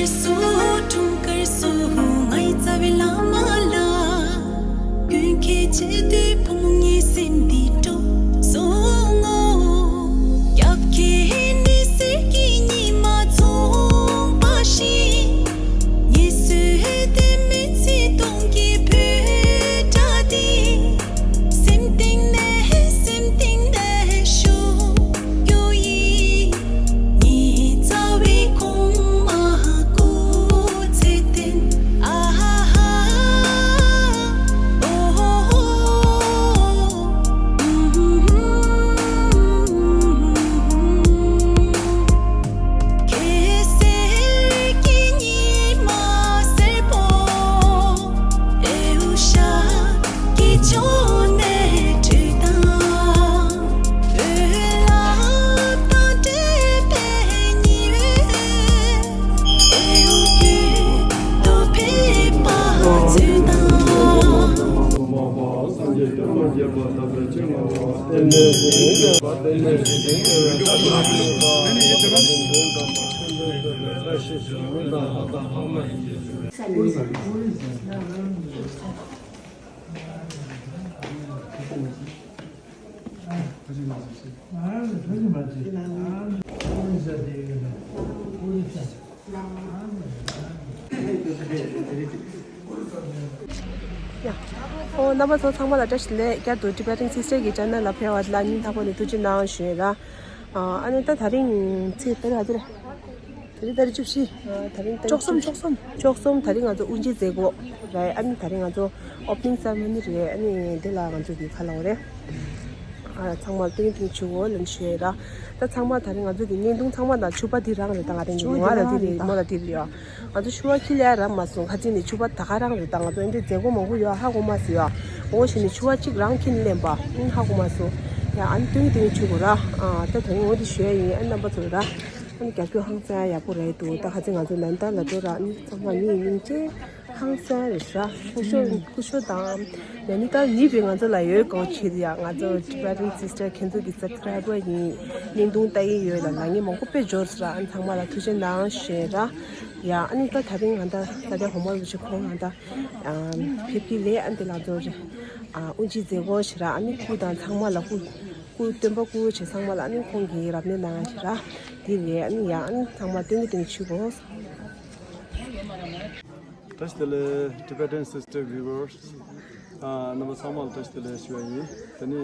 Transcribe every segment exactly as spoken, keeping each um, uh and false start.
སུ་འཁྲུངས་སྐར་སུ་ང་ཡི་རྩ་བའི་བླ་མ་ལ། ཀུན་མཁྱེན་ཆེ་དུས་བུ་མོ་ངའི་སེམས་འདི་སྤྲོ་སོང་ངོ་། རྒྱབ་ཁྱེར་ནི་གསེར་གྱི་ཉི་མ་མཚུངས་པ་ཞིག་ངལ་གསོས་ཏེ་མི་ཚེ་སྟོང་གི་བོད་སྒྲ་འདི། སེམས་གཏིང་ནས་སེམས་གཏིང་ནས་ཤུགས་རྒྱུ་ཡིས། ངའི་རྩ་བའི་གོང་མ་སྐུ་ཚེ་བརྟན། ཨ་ཧ་ཧ། ཨོ་ཧོ་ཧོ། ཨུམ་ཧུམ་ཧུམ། ཁྱེད་སེར་གྱི་ཉི་མ་སེར་པོ། ཨེ་ཨུ་ཤ་གི་ཅོ་ནེ་ཁྲུས་དང་། འོད་ལ་དང་བྲེས་པའི་ཉི་འོད། ཨེ་ཨུ་ཁྱོད་དུ་ཕེབས་པ་ཚོད་དང་། ཡ། ཨོ་རྣམ་པ་ཚོ་ཚང་མ་ལ་བཀྲ་ཤིས་བདེ་ལེགས། བསྐྱར་དུ་Tibetan Sister གི་channel ལ་ཕེབས་པ་ལ་སྙིང་ཐག་པ་ནས་ཐུགས་རྗེ་གནང་ཞུ་ཡ་ལ། ཨ་ནི་ད་དེ་རིང་ཚེས་ག་རེ་རེད། དེ་རིང་ཏ་རིག་བཅུ་བཞི། ཨ་དེ་རིང་ཏ་རིག་བཅུ་བཞི། བཅུ་གསུམ། བཅུ་གསུམ། བཅུ་གསུམ་དེ་རིང་ང་ཚོ་དབུ་འབྱེད་མཛད་སྒོ་རེད། ཨ་ནི་དེ་རིང་ང་ཚོ་opening ceremony རེད། ཨ་ནི་དེ་ལ་ང་ཚོ་གི་ཁ་ལོ་རེད། ཨ་ཚང་མ་ཏིང་ཏིང་ཆུ་བོ་ལ་ཞུ་ཡ་ར། ད་ཚང་མ་དེ་རིང་ང་ཚོ་གི་བརྙན་ཐུང་ཚང་མ་དང་ཕྱུ་པ་དེ་རང་རེད། ད་ང་རང་གི་ང་ལ་དེ་རེད། མོ་ལ་དེ་རེད་ཡ། ང་ཚོ་ཕྱུ་པ་ཁྱི་ལས་ར་མ་སོང་། ཁ་ཅིག་ནི་ཕྱུ་པ་ད་ག་རང་རེད། ད་ང་ཚོ་ཨ་འདྲའི་མཛད་སྒོ་མང་པོ་ཡོད། ཧ་གོ་མ་སོང་ཡ། འོ་ཞིག་ནི་ཕྱུ་པ་གཅིག་རང་ཁྱི་ནི་ལེན་པ་ཧ་གོ་མ་སོང་ཡ། ཨ་ནི་ཏིང་ཏིང་ཆུ་བོ་ར། ཨ་ད་དེ་རིང་འོ་དེ་ཞུ་ཡ་ཡིན། ཨ་རྣམ་པ་ཚོ་ར། ཨ་ནི་རྒྱབ་སྐྱོར་ཧང་སང་ཡག་པོ་རེད་འདུག་ད་ཁ་ཚིག་ང་ཚོ་ནན་ཏན་ལ་འགྲོ་ར། ཨ་ནི་ཚང་མ་མི་སྙིང་རྗེ་ཧང་སང་རེད་ཤག་སྐུ་ཞབས་སྐུ་ཞབས་དང་ནན་ཏན་ནི་པའི་ང་ཚོ་ལ་ཡོད་གོ་ཆེད་ཡ། ང་ཚོ་Tibetan Sister ཁྱེད་ཚོ་གི་subscriber ཡིན། བརྙན་ཐུང་ལྟ་ཡི་ཡོད་ལ་ལ་ངས་མང་པོ་དཔེ་འབྱོར་ཟེར། ཨ་ནི་ཚང་མ་ལ་ཐུགས་རྗེ་གནང་ཞུ་ར། ཡ་ཨ་ནི་ད་དེ་རིང་ང་ད་ས་སྐྱ་གོང་མ་རིན་པོ་ཆེ་ཁོང་ང་ད་ཕེབས་ཀྱི་ལས། ཨ་ནི་དེ་ལ་ཚོ་རེ་ཨ་དབུ་འབྱེད་མཛད་སྒོ་ཞེ་ར། ཨ་ནི་སྐུ་དང་ཚང་མ་ལ་སྐུ་སྐུ་སྟོན་པ་སྐུ་ཆེ་ཚང་མ་ལ་ཨ་ནི་ཁོང་གིས་རབ་གནས་གནང་ཞེ་ར། དེ་རེད། ཨ་ནི་ཡ་ཨ་ནི་ཚང་མ་སྟོན་གི་སྟོན་གི་ཆུ་བོ། བཀྲ་ཤིས་བདེ་ལེགས་Tibetan Sister viewers། ཨ་རྣམ་པ་ཚང་མ་ལ་བཀྲ་ཤིས་བདེ་ལེགས་ཞུ་བ་ཡིན། དེ་ནི་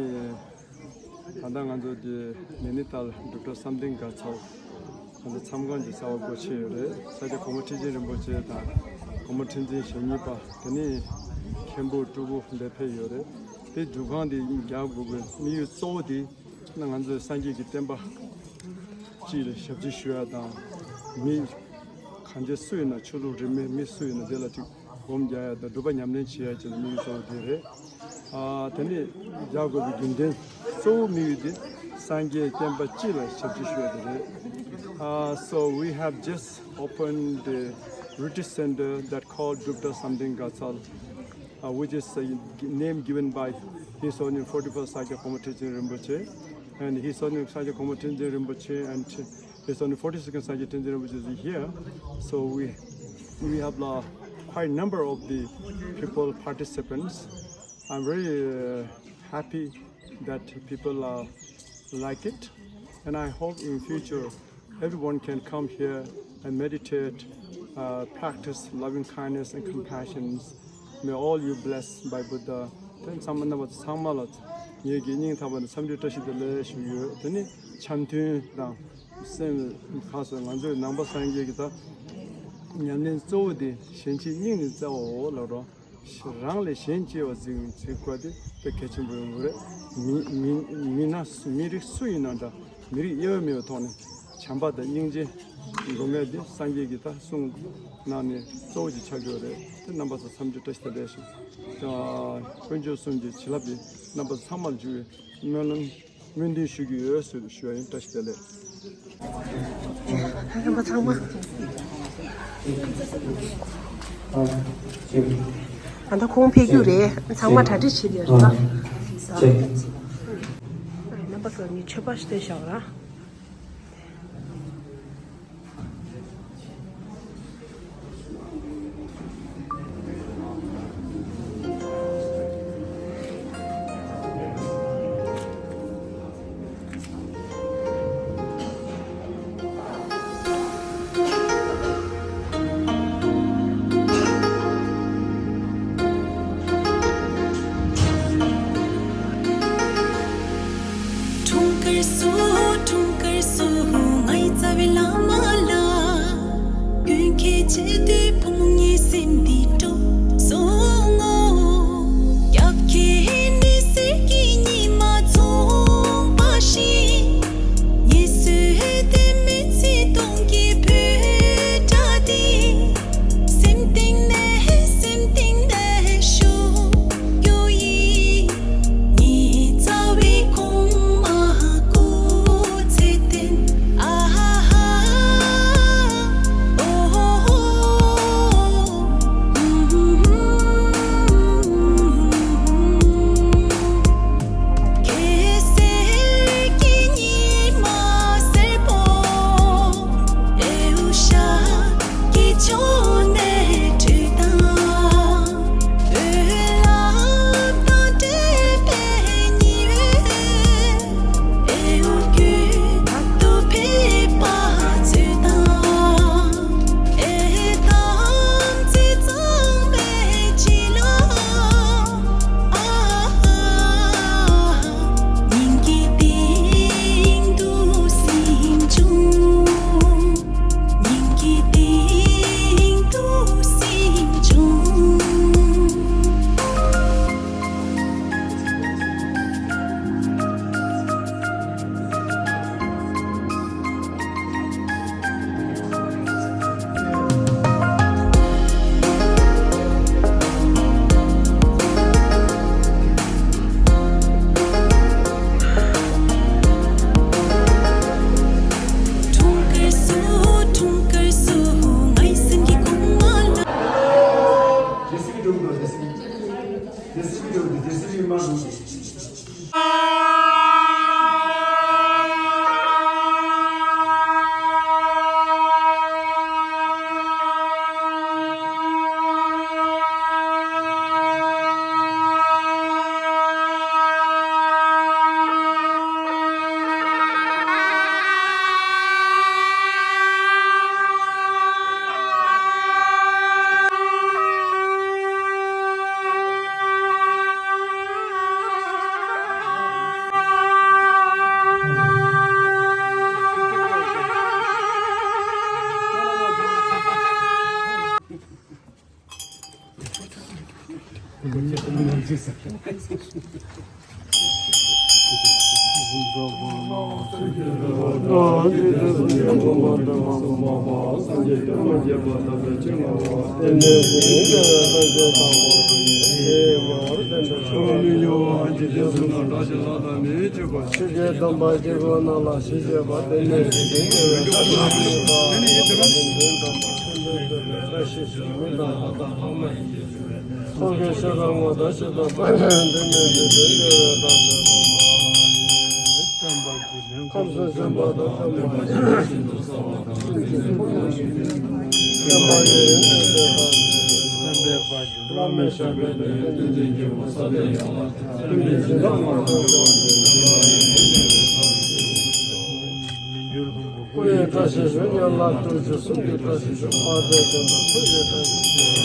ད་ལྟ་ང་ཚོ་འདི་ནེ་ནི་ཏཱལ་གྲུབ་གྲྭ་བསམ་གཏན་དགའ་ཚལ་ང་ཚོ་མཚམས་ཁང་གི་གསར་པ་སྒོ་ཕྱེ་ཡོད་རེད། ས་སྐྱ་གོང་མ་ཁྲི་ཆེན་རིན་པོ་ཆེ་དང་གོང་མ་ཁྲི་འཛིན་ཞེ་གཉིས་པ། དེ་ནི་མཁན་པོ་སྤྲུལ་སྐུ་འདིར་ཕེབས་ཡོད་རེད། དེ་སྒྲུབ་ཁང་འདི་རྒྱག་དགོས་པའི་དམིགས་ཡུལ་གཙོ་བོ་དེ་ང་ཚོའི་སངས་རྒྱས་ཀྱི་བསྟན་པ་སྤྱི་ལ་ཞབས་ཕྱི་ཞུ་ཡ་དང་། མི་གང་ཅི་སུ་ཡིན་ན་ཆོས་ལུགས་རིས་མེད་མི་སུ་ཡིན་ན་དེ་ལ་ཅིག་སྒོམ་རྒྱག་ཡ་དང་སྒྲུབ་པ་ཉམས་ལེན་བྱེད་ཡ་བཅས་ལ་དམིགས་ཡུལ་གཙོ་བོ་དེ་རེད། ཨ་དེ་ནས་རྒྱག་དགོས་པའི་རྒྱུ་མཚན་གཙོ་བོ་དམིགས་ཡུལ་དེ་སངས་རྒྱས་བསྟན་པ་སྤྱི་ལ་ཞབས་ཕྱི་ཞུ་ཡ་དེ་རེད། Uh, so we have just opened the retreat center that called Drupta Samdin Gatsal, uh, which is a name given by His Holiness forty-first Sakya Kongma Trijin Rinpoche. And His Holiness Sakya Kongma Trijin Rinpoche and His Holiness forty-second Sakya Trijin Rinpoche is here. So we we have a quite number of the people participants. I'm very uh, happy that people uh, like it, and I hope in future everyone can come here and meditate, uh, practice loving kindness and compassion. May all you blessed by Buddha. དེ་ཚང་མ་རྣམ་པ་ཚང་མ་ལ་ངེད་ཀྱི་སྙིང་ཐག་པ་ནས་འཚམས་འདྲི་བཀྲ་ཤིས་བདེ་ལེགས་ཞུ་ཡོད། དེ་ནི་འཆམ་མཐུན་དང་སེམས་ཁ་སོ་ང་ཚོའི་ནང་པ་སངས་རྒྱས་ཀྱི་ད་ཉམས་ལེན་གཙོ་བོ་དེ་གཞན་གཅེས་སྙིང་ནས་བརྩེ་བའོ་ལབ་རོགས། རང་ལས་གཞན་གཅེས་པ་འཛིན་འཛིན་དགོས་དེ་དཔེ་གལ་ཆེན་པོ་ཡོང་གི་རེད། མི་མི་མི་སྣ་མི་རིགས་སུ་ཡིན་ན་འདྲ། མི་རིགས་དབྱེ་བ་མེད་པའི་ཐོག་ནས་བྱམས་པ་དང་སྙིང་རྗེ་སྒོམ་ཡ་དེ་སངས་རྒྱས་ཀྱིས་ད་གསུངས་གནང་ནས་གཙོ་བོ་ཅིག་ཆགས་ཀྱི་ཡོད་རེད། དེ་རྣམ་པ་ཚོ་འཚམས་འདྲི་བཀྲ་ཤིས་བདེ་ལེགས་ཞུ། དཀོན་མཆོག་གསུམ་གྱི་བྱིན་རླབས་དེ་རྣམ་པ་ཚང་མར་འཇུག་པའི་སྨོན་ལམ་སྨོན་འདུན་ཞུ་གི་ཡོད་ཟེར་ཞུ་བ་ཡིན། བཀྲ་ཤིས་བདེ་ལེགས། རྣམ་པ་ཚང་མ། ཨ་ད་ཁོང་ཕེབས་རྒྱུ་རེད། ཚང་མ་གྲ་སྒྲིག་བྱེད་ཀྱི་ཡོད་རེད་ད། རྣམ་པ་ཚོ་ནི་མཆོད་པ་ཞིག་སྟོན་བཞག་ར། ཆེ་དུས་ཕུང་ངེ་སེམས་འདི་སྤྲོ་སོང་ངོ་། རྒྱབ་ཁའི་ནི་གསེར་གྱི་ཉི་མ་མཚུངས་པ་ཞིག་ཉེ་སུ་དེ་མི་ཚེ་སྟོང་གི་བོད་སྒྲ་དེ། སེམས་གཏིང་ནས་སེམས་གཏིང་ནས་ཤོག་ཡོ་ཡི། ཉི་ཚ་བའི་གོང་མ་སྐུ་ཚེ་བརྟན། ཨ་ཧ་ཧ། ཨོ་ཧོ་ཧོ། ཁ་སང་གི་ཉི་མ་སེར་པོ། ཨེ་ཨུ་ཤ་གི་ཕྱོགས་ནས་བྲོས་དང་། འོད་ལམ་དང་བྲལ་བའི་ཉི་འོད། ཨེ་འོ་ཀུན་ཏུ་ཕེབས་པ་ཚོས་དང་། ཨེ་དམ་ཚིག་གཙང་མའི་བྱིན་རླབས། ཨ་ཨ། སྙིང་གི་གཏིང་དུ་སེམས་བྱུང་། སྙིང་གི་གཏིང་དུ་སེམས་བྱུང་། འཁྲུངས་སྐར་བསུ། འཁྲུངས་སྐར་བསུ། ངའི་སེམས་ཀྱི་གོང་མ་ལ། ཆོས་ཀྱི་སྡོམ་པ་བཞི་པོ་རྣམས་ལ་ཞིབ་དཔྱད་པ། དེ་ནས་དེ་ནས་དེ་ནས་ཡིད་དུ་འོང་བ་དེ་ནས་དེ་ནས་དེ་ནས་དེ་ནས་དེ་ནས་དེ་ནས་དེ་ནས་བཀྲ་ཤིས་ཤིང་མི་དང་ལྷ་དང་ལྷ་མ་ཡིན་གྱི་ཚོགས་ཀྱི་ཤེས་རབ་ངོ་ད་ཤེས་དང་པ་ལས་འདི་ནས་འདི་འདྲའི་དགེ་བའི་བདག་ཉིད་ཁམས་གསུམ་འབྱོན་པ་དང་། བསྟན་པ་ཡི་ཡོན་ཏན་དེ་དག་ནི། བསྟན་པའི་དཔལ་གྱུར་བླ་མེད་ཞབས་པད་བརྟན། ཡོན་ཏན་ཅན་གྱི་འོད་གསལ་ལས་ཡོངས་ལ་ཐིམ། བསྟན་པའི་སྦྱིན་བདག་མང་དུ་བརྩེ་བ་ཡོད། སྐུ་ཡི་བཀྲ་ཤིས་ཤོག་ཉམས་ལ་སྤྲུལ་གྱུར། གསུང་གི་བཀྲ་ཤིས་ཤོག་དཔལ་འབྲས་དོན་དང་། ཐུགས་རྗེ་བཀྲ་ཤིས་ཤོག་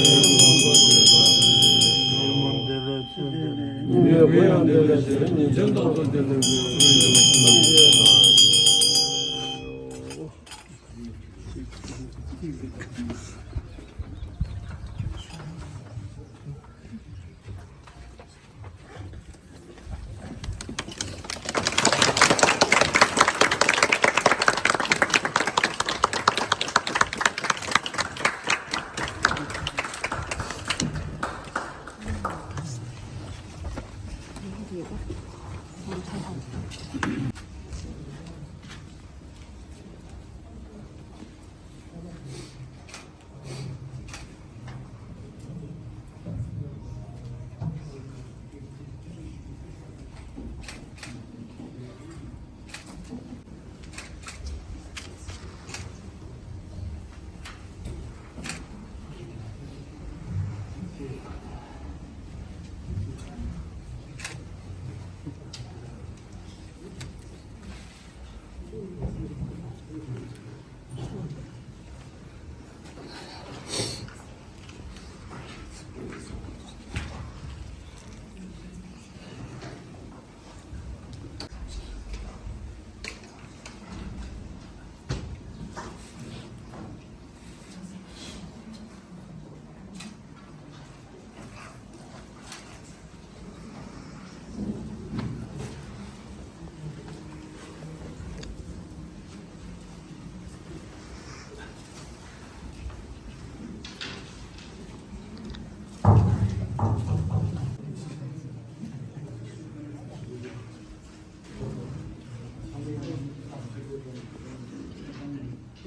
ཉི་མ་བདེ་ལེགས་ཚེ་བདེ་ལེགས། ཉི་མའི་གུང་ཡང་བདེ་ལེགས་ཚེ་རིང་ཉིན་མཚན་རྟག་ཏུ་བདེ་ལེགས་དགོས།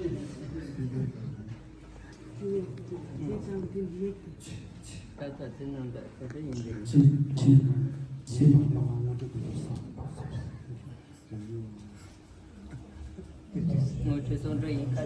ད་ལྟ་དེ་རྣམས་ད་ལྟ་ཡིན་པས། ངོ་ཆོས་ཚོང་འབྲེལ་ཡིན་ཁ།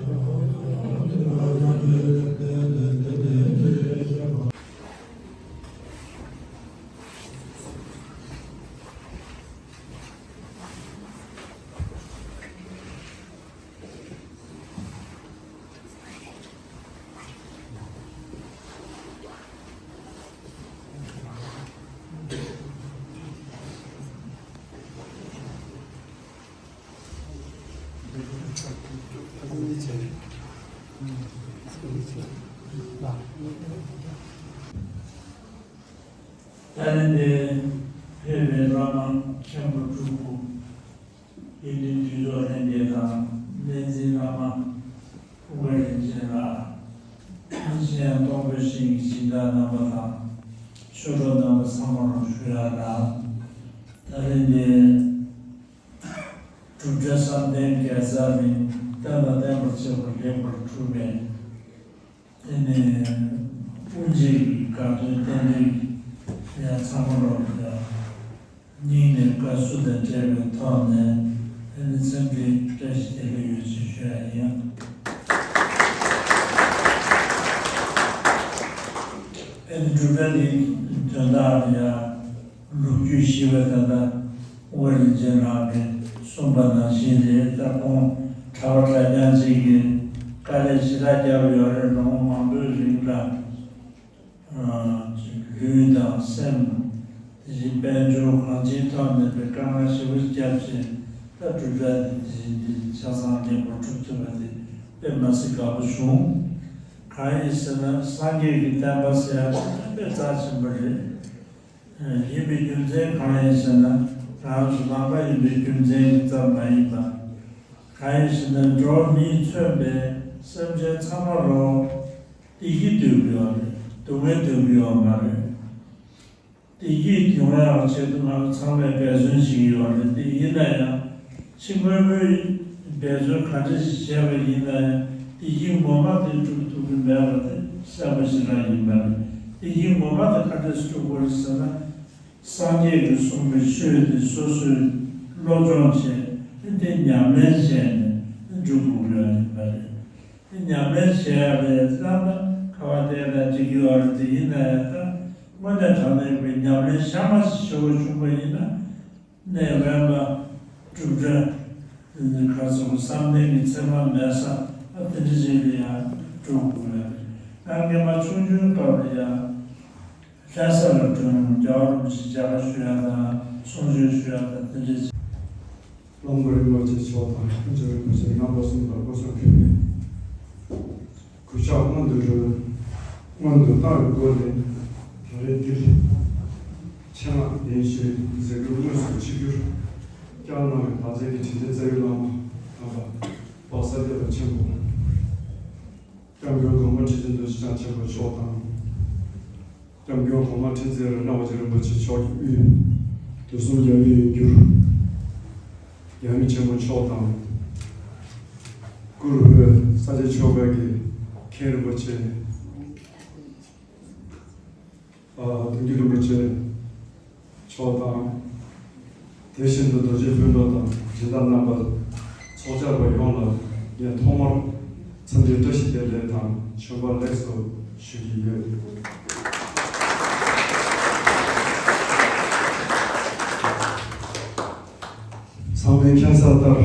ད་ནི་འདིར་ཕེབས་པའི་བླ་མ་མཁན་པོ་སྤྲུལ་སྐུ། དགེ་འདུན་འདུས་ཚོགས་ལྷན་རྒྱས་དང་བསྟན་འཛིན་བླ་མ་ཀུན་དགའ་རིན་ཆེན་ལགས། གཞན་ཡང་སྟོང་དཔོན་ཞིང་གི་སྦྱིན་བདག་རྣམ་པ་དང་ཆོས་གྲོགས་རྣམ་པ་ཚང་མ་ལ་ཞུ་ཡག་ལ། ད་རེས་འདི་གྲུབ་འབྲས་བསམ་གཏན་དགེ་རྩ་ནི་བསྟན་དང་བསྟན་པར་བཅས་པ་ལེགས་པར་གྲུབ་པས། དེ་ནས་དབུ་འབྱེད་ཀྱི་དགའ་སྟོན་རྟེན་འབྲེལ་ཡང་ཚང་མ་ལོག་ཀྱང་སྙིང་ནས་དགའ་བསུ་དང་འབྲེལ་བའི་ཐོག་ནས་དེ་ནི་འཚམས་འདྲིའི་བཀྲ་ཤིས་བདེ་ལེགས་ཡོད་ཅེས་ཞུ་ཡ་ཡིན། ཨེ་ནི་གྲུབ་འབྲས་འདིའི་དོན་དག་ལ་ཡང་། ལོ་རྒྱུས་ཞིབ་པ་ད་ལྟ་དབུ་མཁར་རིན་ཆེན་ལགས་ཀྱིས་གསུངས་པ་ནང་བཞིན་རེད། ད་ཁོང་གྲྭ་པ་གྲྭ་རྐྱང་ཅིག་གིས་དཀའ་ལས་ཞེ་དྲག་བརྒྱབ་ཡོད་རེད། ལོ་ངོ་མང་པོའི་རིང་ལ་ལུས་དང་སེམས་དེ་བཞིན་དཔལ་འབྱོར་གང་ཅིའི་ཐོག་ནས་པའི་དཀའ་ངལ་ཞེ་པོ་བརྒྱབ་བྱས། ད་གྲུབ་འབྲས་དེ་དེ་བཞིན་དེ་ཆ་ཚང་ལེགས་པོ་གྲུབ་ཐུབ་པ་དེ་དཔེ་མ་སྲིད་དགའ་པོ་བྱུང་། གང་ཡིན་ཟེར་ན་སངས་རྒྱས་ཀྱི་བསྟན་པ་ཟེར་ཡ་དེ་དཔེ་རྩ་ཆེན་པོ་རེད། ཡིན་པའི་རྒྱུ་མཚན་གང་ཡིན་ཟེར་ན། རང་ཚོ་ནང་པ་ཡིན་པའི་རྒྱུ་མཚན་གྱིས་ཙམ་མ་ཡིན་པ། གང་ཡིན་ཟེར་ན་འགྲོ་བ་མིས་མཚོན་པའི་སེམས་ཅན་ཚང་མ་ལོ་བདེ་སྐྱིད་འདོད་ཀྱི་ཡོད་རེད། སྡུག་བསྔལ་འདོད་ཀྱི་ཡོད་མ་རེད། བདེ་སྐྱིད་ཡོང་ཡག་ཆེད་དུ་ང་ཚོ་ཚང་མས་འབད་བརྩོན་བྱེད་ཀྱི་ཡོད་རེད། དེ་ཡིན་ན་ཡང་ཕྱི་དངོས་པོའི་འབད་བརྩོན་ག་འདྲ་ཞིག་བྱས་པ་ཡིན་ན་ཡང་བདེ་སྐྱིད་ངོ་མ་དེ་སྒྲུབ་ཐུབ་ཀྱི་མེད་པ་དེ་གསལ་པོ་ཞེ་དྲག་ཡིན་པ་རེད། བདེ་སྐྱིད་ངོ་མ་དེ་ག་འདྲ་སྒྲུབ་དགོས་རེད་ཟེར་ན། སངས་རྒྱས་ཀྱིས་གསུངས་པའི་ཆོས་དེ་སོ་སོས་སློབ་སྦྱོང་བྱས། དེ་ཉམས་ལེན་བྱས་ནས་སྒྲུབ་དགོས་ཀྱི་ཡོད་པ་རེད། དེ་ཉམས་ལེན་བྱས་པའི་ལམ་ལ་ཁ་བ་བལྟས་ན་འགྲིག་གི་ཡོད་རེད། དེ་ཡིན་ན་ཡང་ད་དངོས་གནས་དྲང་གནས་ཀྱི་ཉམས་ལེན་གཞན་མ་ཞིག་བྱེད་དགོས་བྱུང་བ་ཡིན་ན། གནས་དབེན་པ་གྲུབ་འབྲས་ག་ཚོད་བསམ་གཏན་གྱི་མཚན་མ་མེད་ས། ཨ་དེ་འདྲ་ཅིག་ལ་ཡང་འགྲོ་དགོས་རེད། ང་སྔོན་མ་ཆུང་ཆུང་སྐབས་ལ་ཡང་། ལྷ་ས་ལ་འགྲོ་ཡོང་རྒྱལ་བ་རིན་པོ་ཆེ་མཇལ་ཁ་ཞུ་ཡ་དང་གསུང་ཆོས་ཞུ་ཡ་དང་དེ་འདྲ་བྱས། ལྷ་མོ་རིན་པོ་ཆེ་མཆོག་དང་ཐུགས་རྗེ་རིན་པོ་ཆེ་རྣམ་པ་གསུམ་ལ་སྐུ་གཟུགས་ཕུལ་བས། གུས་ཕྱག་སྔོན་དུ་འགྲོ། སྔོན་དུ་བཏང་བའི་སྒོ་ནས་ད་རེས་འདིར་ཆེད་མངགས་གདན་ཞུས་མཛད་ཁུར་དངོས་སུ་ཆིབས་བསྒྱུར་བསྐྱངས་གནང་བའི་དྭགས་གཙང་གི་དྲིན་ཅན་རྩ་བའི་བླ་མ་དམ་པ་པ་སངས་རྒྱས་པ་ཆེན་པོ། སྐྱབས་མགོན་གོང་མ་ཁྲི་ཆེན་རྡོ་རྗེ་འཆང་ཆེན་པོ་མཆོག་དང་། སྐྱབས་མགོན་གོང་མ་ཁྲི་འཛིན་རཏྣ་བ་ཇོ་རིན་པོ་ཆེ་མཆོག་གི་དབུས་དུས་གསུམ་རྒྱལ་བའི་ཡུལ་གྱུར་རྒྱལ་མི་ཆེན་པོ་མཆོག་དང་། གུ་རུ་ཧོས་ས་སྐྱ་ཆོས་སྒར་གྱི་མཁན་རིན་པོ་ཆེ། ཨ། དོན་གྱི་རིན་པོ་ཆེ་མཆོག་དང་། དེ་བཞིན་དུ་རྡོ་རྗེ་སྤུན་གྲོགས་དང་སྦྱིན་བདག་རྣམ་པ། ཚོགས་བཅར་བ་ཡོངས་ལ་ངས་ཐོག་མར་འཚམས་འདྲིའི་བཀྲ་ཤིས་བདེ་ལེགས་དང་བྱོན་པ་ལེགས་སོ་ཞུ་གི་ཡོད། ཚང་མས་མཁྱེན་གསལ་ལྟར།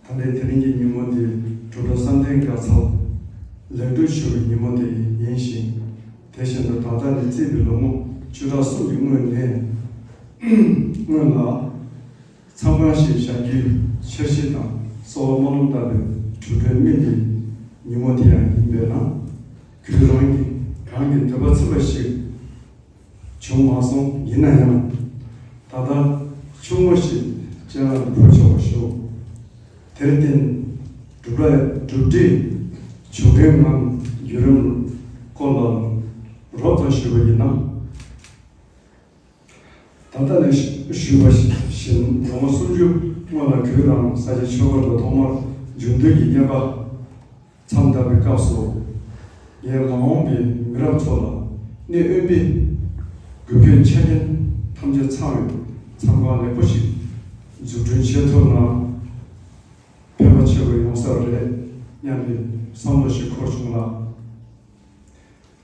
ད་ལྟའི་དེ་རིང་གི་ཉིན་མོ་འདི་གྲུབ་གྲྭ་བསམ་གཏན་དགའ་ཚལ་ལེགས་གྲུབ་ཞུ་བའི་ཉིན་མོ་དེ་ཡིན་ཞིང་། དེ་བཞིན་དུ་ད་ལྟ་ནས་བརྩིས་པའི་ལོ་ངོ་བཅུ་ཕྲག་གསུམ་གྱི་སྔོན་ནས་སྔོན་ལ་མཚམས་ཁང་ཞིག་བཞག་རྒྱུའི་འཆར་གཞི་དང་གསོལ་བ་སྨོན་ལམ་བཏབ་པའི་གྲུབ་གྲྭའི་སྨིན་གྱི་ཉིན་མོ་དེ་ཡང་ཡིན་པས་ན། གུས་རང་གིས་གང་གི་འདོད་པ་ཚིམ་པ་ཞིག་བྱུང་མ་སོང་། ཡིན་ན་ཡང་ད་ལྟ་ཆུང་ངུ་ཞིག་སྤྱན་ལམ་དུ་འཕུར་ཆོག་པར་ཞུ། དེར་བརྟེན་གྲུབ་ར་གྲུབ་འབྲས་བྱུང་རིམ་ངམ་བརྒྱུད་རིམ་སྐོར་ལ་རོབ་ཙམ་ཞུས་པ་ཡིན་ན། ད་ལྟ་ནས་ཞུས་པ་བཞིན་ལོ་ངོ་སུམ་ཅུ་ སྔོན་ལ་གུས་དང་ས་སྐྱ་ཆོས་སྒར་དུ་ཐོག་མར་འབྱུང་འགྱུར་གྱི་བསྙེན་པ་མཚམས་བསྡམས་པའི་སྐབས་སུ། ངས་མ་འོངས་པའི་མི་རབས་ཚོ་ལ་གནས་དབེན་པའི་དགོས་འདོད་འཆར་ཉན་ཐམས་ཅད་ཚང་བའི་མཚམས་ཁང་ལེགས་པོ་ཞིག་འཛུགས་སྐྲུན་བྱེད་ཐུབ་ན། ཕན་པ་ཆེ་བོ་ཡོང་ས་རེད་སྙམ་པའི་བསམ་བློ་ཞིག་འཁོར་བྱུང་ལ།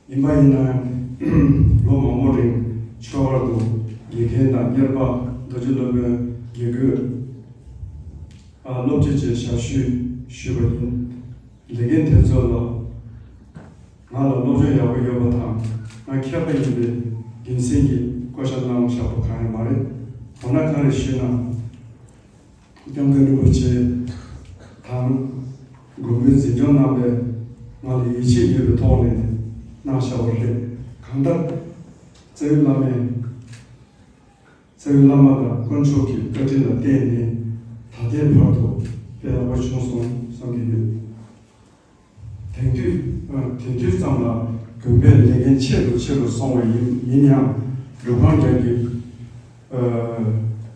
ཡིན་པ་ཡིན་ན་ཡང་ལོ་མང་པོ་རིང་ཆོས་སྒར་དུ་དགེ་རྒན་དང་གཉེར་པ་རྡོ་རྗེ་སློབ་དཔོན་དགེ་བསྐོས། ཨ། སློབ་སྤྱི་བཅས་ཞབས་ཞུ་ཞུས་པ་ཡིན། ལས་འགན་དེ་ཚོ་ལ་ང་ལ་སློབ་སྦྱོང་ཡག་པོ་ཡོད་པ་དང་ང་མཁས་པ་ཡིན་པའི་རྒྱུ་མཚན་གྱིས་བསྐོ་བཞག་གནང་བཞག་པ་གང་ཡང་མ་རེད། འོ་ན་ག་རེ་ཞུས་ན། སྐྱབས་མགོན་རིན་པོ་ཆེ་དང་མགོན་པོས་འཛིན་སྐྱོང་གནང་བའི་ང་ལ་ཡིད་ཆེས་ཡོད་པའི་ཐོག་ནས་གནང་བཞག་པ་རེད། གང་ལྟར་རྩ་བའི་བླ་མའི་རྩ་བའི་བླ་མ་དང་དཀོན་མཆོག་གི་བཀའ་དྲིན་ལ་བརྟེན་ནས་ད་ལྟའི་བར་དུ་དཔེ་ཡག་པོ་བྱུང་སོང་བསམ་གྱི་ཡོད། དེང་དུས་ཨ། དེང་དུས་ཙམ་ལ་དགོན་པའི་ལས་འགན་ཆེ་རུ་ཆེ་རུ་སོང་བ་ཡིན། ཡིན་ཡང་སྒྲུབ་ཁང་རྒྱག་རྒྱུ། ཨ།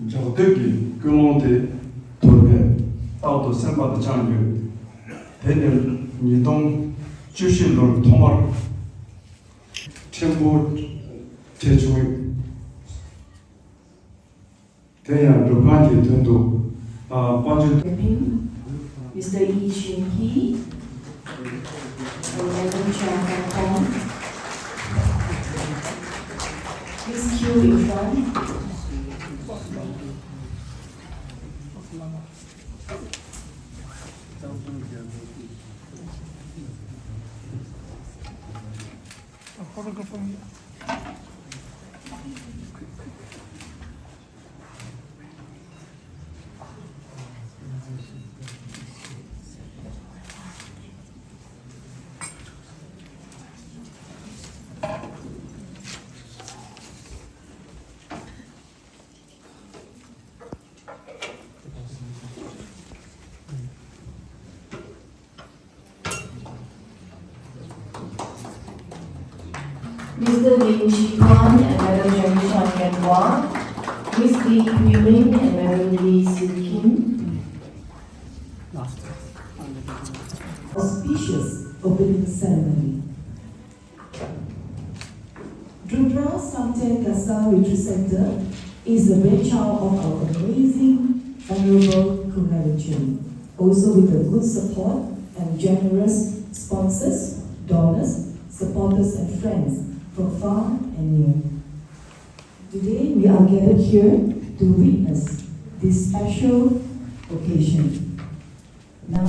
རྒྱག་འདོད་ཀྱི་ཀུན་སློང་དེ་དོར་བས་རྟག་ཏུ་སེམས་པ་དང་བཅངས་ཡོད། དེ་ནི་ཉིས་སྟོང་བཅུ་བཞི་ལོར་ཐོག་མར་ཕྲན་བུ་འཕྲད་བྱུང་། དེ་ཡང་སྒྲུབ་ཁང་གི་དོན་དུ། ཨ། དཔལ་འབྱོར། Mister Yi Chun Hee and Madam Chang Kang Thong. Please queue in front. Mister Lin Chi Kuan and Madam Janice Chan Yen Hua, Miss Lee Kui Ling and Madam Lee Siew Kim. Auspicious opening ceremony. Drupal Samten Kasa Retreat Center is the brainchild of our amazing Venerable Konghayi Rinchen, also with the good support and generous sponsors, donors, supporters, and friends from far and near. Today, we are gathered here to witness this special occasion. Now, I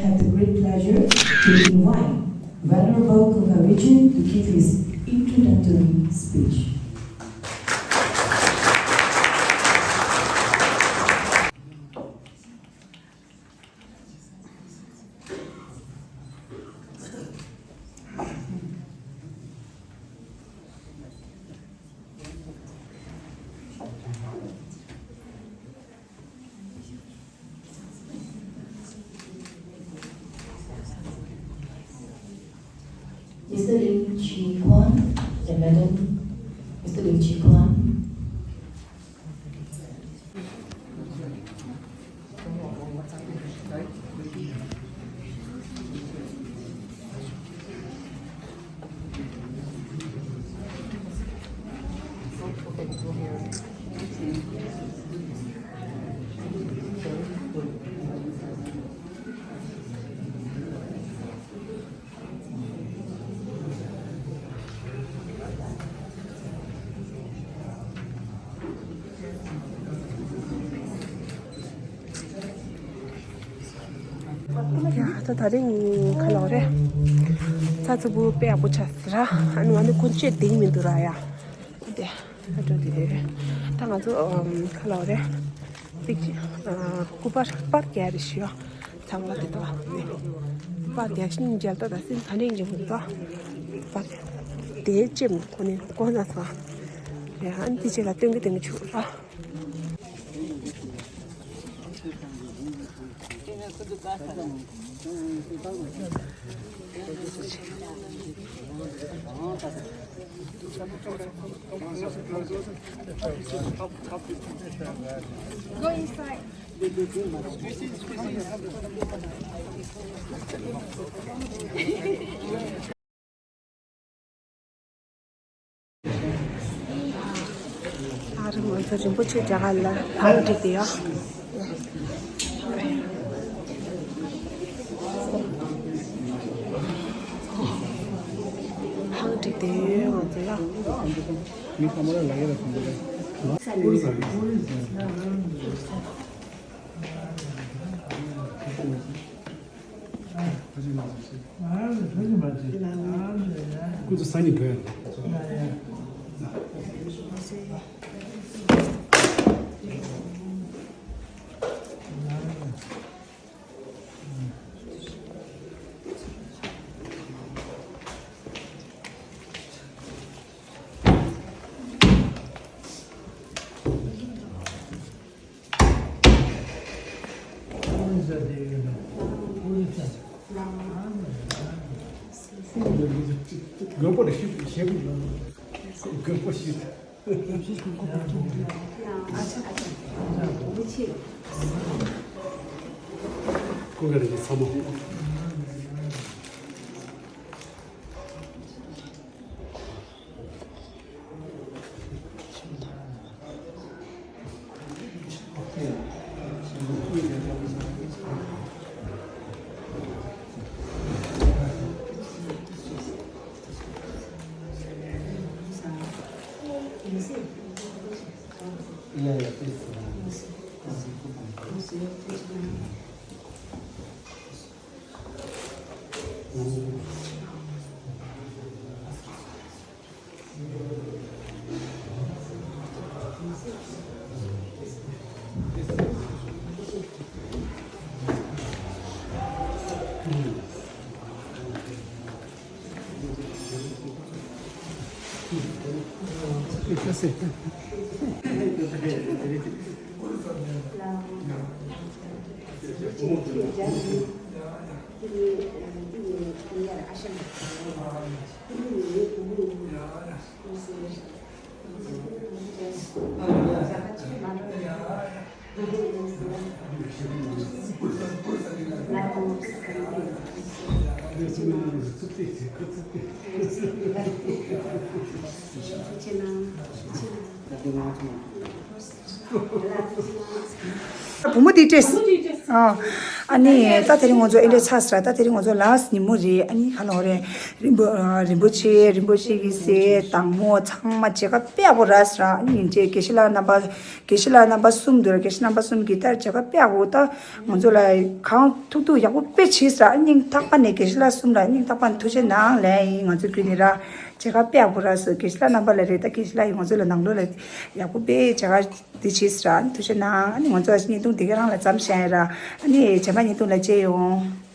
have the great pleasure to invite Venerable Konghayi Rinchen to give his introductory speech. Mister Lin Chi Kuan, the Madam, Mister Lin Chi Kuan. ཡ། ད་ད་རིང་ཁ་ལོ་རེད། ཚ་ཚ་བུ་དཔེ་ཡག་པོ་ཆགས་ཟེར་ར། ཨ་ནི་ང་ནི་ཀུན་སྤྱོད་བདེ་མི་འདུག་ར་ཡ། དེ་ཨ་འགྲོ་དེ་རེད། ད་ང་ཚོ་ཁ་ལོ་རེད། ཏིག་ཅི། སྐུ་པར་པར་རྒྱག་རེ་ཞུ་ཡ། ཚང་མ་དེ་དོ་ནི་པར་རྒྱག་ཤིང་མཇལ་ད་ད་སིན་ད་རིང་ཅི་མི་དོ། པར་དེ་ཅེམ་ཁོ་ནི་ཀོ་ན་ཚ། རེད། ཨ་ནི་ཏི་ཅི་ལ་སྟོན་གི་སྟོན་གི་ཆུག་ར། Go inside. ཨ་རི་ང་ཚོ་རིན་པོ་ཆེ་རྒྱ་གར་ལ་བང་སྒྲིག་དེ་ཡོད། བང་སྒྲིག་དེ་ཡོད་ང་ཚོ་ལ། ཁོ་ཚོ་ས་ཉིན་བོད། དགོས་པ་རེ་ཞིག་བྱེད་དགོས། དགོས་པ་ཞིག་ཀུ་ག་རེ་ཚ་མོ། བུ་མོ་དེ་སྤྲད། ཨ་ནི་ད་དེ་རིང་ང་ཚོ་ཨེ་འདྲ་ཆགས་སོང་། ད་དེ་རིང་ང་ཚོ་ལཱསི་ཉིན་མོ་རེད། ཨ་ནི་ག་ལབ་དགོས་རེད། རིན་པོ་རིན་པོ་ཆེ། རིན་པོ་ཆེ་གི་སྲས། དང་པོ་ཚང་མ་མཇལ་ཁ་དཔེ་ཡག་པོ་རག་སོང་། ཨ་ནི་དེ་རིང་དགེ་བཤེས་ལགས་རྣམ་པ། དགེ་བཤེས་ལགས་རྣམ་པ་གསུམ་འདུག་ར། དགེ་བཤེས་རྣམ་པ་གསུམ་གྱིས་ད་མཇལ་ཁ་དཔེ་ཡག་པོ། ད་ང་ཚོ་ལ་གང་ཐུག་ཐུག་ཡག་པོ་དཔེ་བྱས་སོང་། སྙིང་ཐག་པ་ནས་དགེ་བཤེས་ལགས་གསུམ་ལ་སྙིང་ཐག་པ་ནས་ཐུགས་རྗེ་གནང་ལབ་ཡིན། ང་ཚོ་བརྒྱུད་ནས་ར་མཇལ་ཁ་དཔེ་ཡག་པོ་རག་སོང་། དགེ་བཤེས་ལགས་རྣམ་པ་ལ་རེད། ད་དགེ་བཤེས་ལགས་ཡིན་ང་ཚོ་ལ་ནང་ལོགས་ལ་ཡག་པོ་དཔེ་མཇལ་ཁ་འདི་བྱས་སོང་། ཐུགས་རྗེ་གནང་། ཨ་ནི་ང་ཚོ་བརྙན་ཐུང་འདི་ག་རང་ལ་མཚམས་བཞག་ཡིན་ར། ཨ་ནི་རྗེས་མ་བརྙན་ཐུང་ལ་མཇལ་ཡོང་།